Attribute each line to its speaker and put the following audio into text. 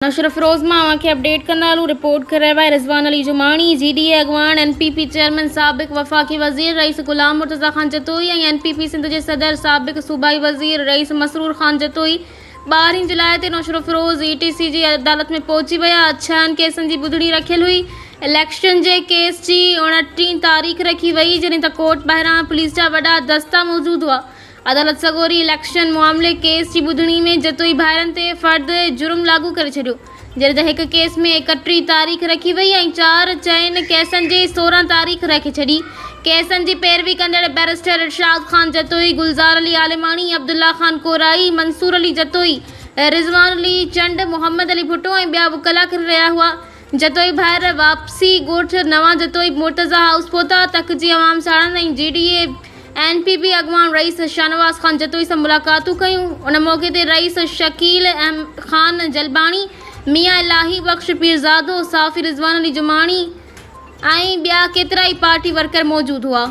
Speaker 1: نوشهروفيروز مان اوهان کي اپڊيٽ ڪندا هلون رپورٽ ڪري رهيو آهي Rizwan Ali Jamani G D A اڳواڻ اين پي پي چيئرمين سابق وفاقي وزير Rais Ghulam Murtaza Khan Jatoi ۽ N P P Sindh جي صدر سابق صوبائي وزير رئيس مسرور خان جتوئي ٻارهين جولاء تي نوشهروفيروز اي ٽي سي جي عدالت ۾ پهچي ويا ڇهن ڪيسن جي ٻڌڻي رکيل هئي اليڪشن جي ڪيس جي اڻٽيهين تاريخ رکي وئي جڏهن ته ڪورٽ ٻاهران پوليس جا وڏا دستا موجود هئا عدالت سڳوري اليڪشن معاملي ڪيس جي ٻڌڻي ۾ جتوئي ڀائرن تي فرد جرم لاڳو ڪري ڇڏيو، جڏهن ته هڪ ڪيس ۾ ايڪٽيهه تاريخ رکي وئي ۽ چار چئن ڪيسن جي 16 تاريخ رکي ڇڏي. ڪيسن جي پيروي ڪندڙ بئريسٽر ارشاد خان جتوئي، گلزار علي عالماڻي، عبدالله خان ڪورائي، منصور علي جتوئي، رضوان علي چنڊ، محمد علي ڀٽو ۽ ٻيا وڪلا ڪري رهيا هئا. جتوئي ڀائر واپسي ڳوٺ نوان جتوئي مرتضيٰ هائوس پهتا، تڪ جي عوام ساڻن ۽ G D A, N P P اڳواڻ رئيس شاهنواز خان جتوئي سان ملاقاتون ڪيون، ان موقعي تي رئيس شڪيل احمد خان جلباڻي، ميان الاهي بخش پيرزادو، صحافي رضوان علي جماڻي ۽ ٻيا ڪيترائي پارٽي ورڪر موجود هئا.